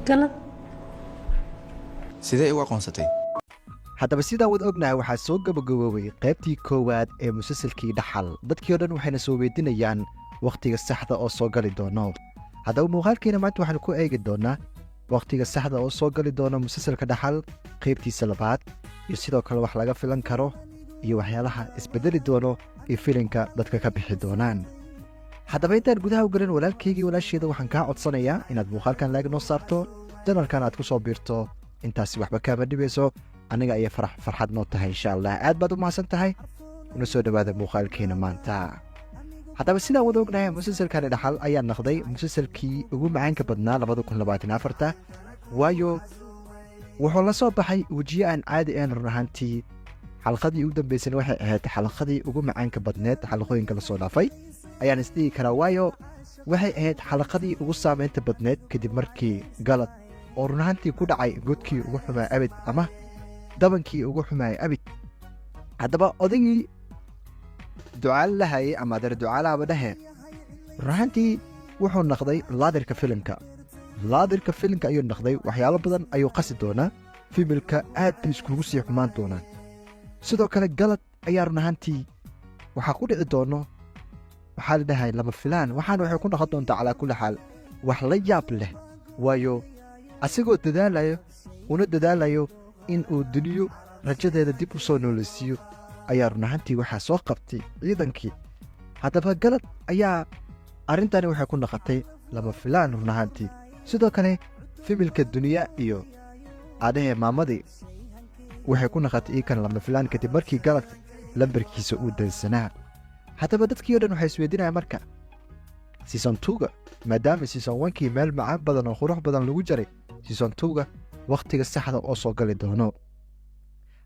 Galad. Sidee igu aqoonsatay? Haddaba, sidaan wada ognahay, waxaa soo gabagaboobay qaybtii koowaad ee musalsalkii Dhaxal. Dadkii oo dhan waxayna soo weydiinayaan wakhtiga saxda oo soo gali doono. Haddaba, muuqaalkeena maanta waxaanu ku eegi doonaa wakhtiga saxda oo soo gali doono musalsalka Dhaxal qaybtiisa labaad, iyo sidoo kale wax laga filan karo iyo waxyaalaha isbedeli doono iyo filinka dadka ka bixi doonaan. Haddaba, intaan gudaha u gelin, walaalkaygii, walaasheeda, waxaan kaa codsanayaa inaad muuqaalkan like noo saarto, channelkan aad ku soo biirto. Intaasi waxba kaama dhibayso, aniga ayay farxad noo tahay, insha Allah. Aad baad u mahadsan tahay. Una soo dhowaada muuqaalkeena maanta. Haddaba, sidaan wada ognahay, musalsalkani Dhaxal ayaa noqday musalsalkii ugu macaanka badnaa 2024-ta, waayo wuxuu la soo baxay wejiyo aan caadi ahayn. Run ahaantii, xalqadii ugu dambeysana waxay ahayd xalqadii ugu macaanka badneed xalaqooyinka lasoo dhaafay, ayaan isdhihi karaa, waayo waxay ahayd xalaqadii ugu saameynta badneed, kadib markii Galad oo run ahaantii ku dhacay godkii ugu xumaa abid ama dabankii ugu xumaayay abid. Haddaba, odaygii Ducaale lahayay ama adeer Ducaalahaba dhehe, run ahaantii wuxuu noqday laadirka filimka. Laadirka filimka ayuu noqday. Waxyaalo badan ayuu qasi doonaa. Filimka aad bay iskugu sii xumaan doonaan. Sidoo kale, Galad ayaa run ahaantii waxaa ku dhici doono, waxaa la dhahay, lama filaan. Waxaana waxay ku noqon doontaa, calaa kulli xaal, wax la yaab leh, waayo asigoo dadaalayo una dadaalayo in uu duniyo rajadeeda dib u soo noolaysiiyo ayaa run ahaantii waxaa soo qabtay ciidankii. Haddaba, Galad ayaa arrintani waxay ku noqotay lama filaan, run ahaantii. Sidoo kale, familka Duniya iyo adhahee maamadii waxay ku noqotay iikan lama filaan, kadib markii Galad lambarkiisa uu dansanaa. Haddaba, dadkii o dhan waxay isweydiinayaan marka season two-ga, maadaama season one-kii meel macaan badan oo qurux badan lagu jaray, season two-ga wakhtiga saxda oo soo gali doono.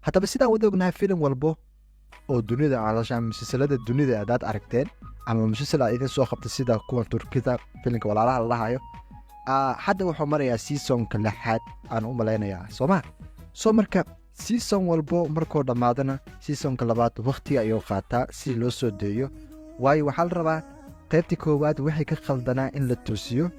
Haddaba, sidaan wada ognahay, filim walbo oo dunida calashaan musalsalada dunida haddaad aragteen ama musalsal aad idin soo qabtay, sida kuwan Turkida, filimka Walaalaha la dhahayo, hadda wuxuu marayaa seasonka lixaad, aan u malaynayaa, soo ma? Soo marka season walbo markuu dhammaadana, seasonka labaad wakhtiga ayuu qaataa si loo soo deeyo, waayo waxaa la rabaa qaybtii koowaad waxay ka khaldanaa in la toosiyo,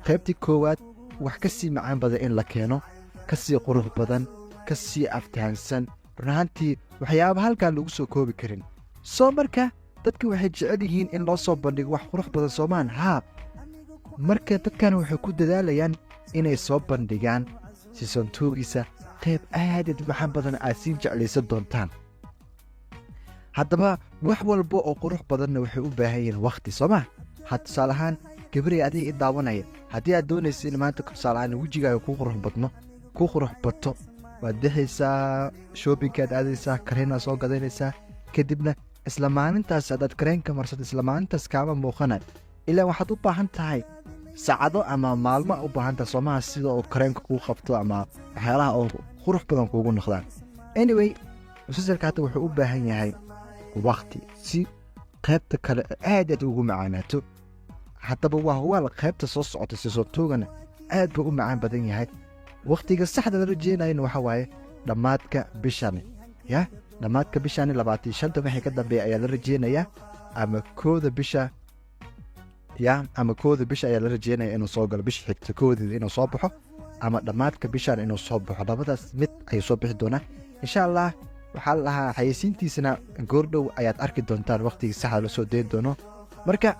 qaybtii koowaad wax ka sii macaan badan in la keeno, ka sii qurux badan, ka sii aftahansan, run ahaantii waxyaaba halkaan lagu soo koobi karin. Soo marka dadka waxay jecel yihiin in loo soo bandhigo wax qurux badan, soomaan? Haa. Marka dadkan waxay ku dadaalayaan inay soo bandhigaan season two-giisa qayb aadad maxan badan aad sii jeclaysan doontaan. Haddaba, wax walba oo qurux badanna waxay u baahan yihiin wakhti, soo ma? Ha, tusaale ahaan, gabaray adiga i daawanaya, haddii aad doonaysa in maanta, tusaale ahaan, wejigaaga kuu qurux badno, kuu qurux bato, waad bixaysaa, shoppingkaad aadaysaa, kareenaa soo gadanaysaa. Kadibna isla maalintaas haddaad kareenka marsato, isla maalintaas kaama muuqanay, ilaa waxaad u baahan tahay saacado ama maalmo u baahan tahay, soomaha, sida uu kareenka kuu qabto ama waxyaalaha oo qurux badan kuugu noqdaan. Anyway, musalsalka hadda wuxuu u baahan yahay wakti si qaybta kale aad aad ugu macaanaato. Haddaba, waa huwaal qaybta soo socota, season two-gana aad buu u macaan badan yahay. Wakhtiga saxda la rajeynayana waxa waaye dhammaadka bishani, ya dhammaadka bishani, 25-ta wixii ka dambeeya ayaa la rajeynayaa, ama 1-da bisha, ya ama 1-da bisha ayaa la rajeynaya inuu soo galo, bisha xigta 1-deeda inuu soo baxo ama dhammaadka bishan inuu soo baxo. Labadaas mid ayuu soo bixi doonaa, insha Allah. Waxaa la dhahaa xayeysiintiisana goordhow ayaad arki doontaan wakhtigii saxda la soo dayn doono. Marka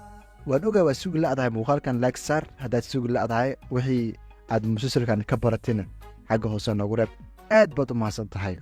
waan ogaa waa sugi la'dahay. Muuqaalkan like saar haddaad sugi la'dahay. Wixii aad musalsalkan ka baratina xagga hoose noogu reeb. Aad baad u mahadsan tahay.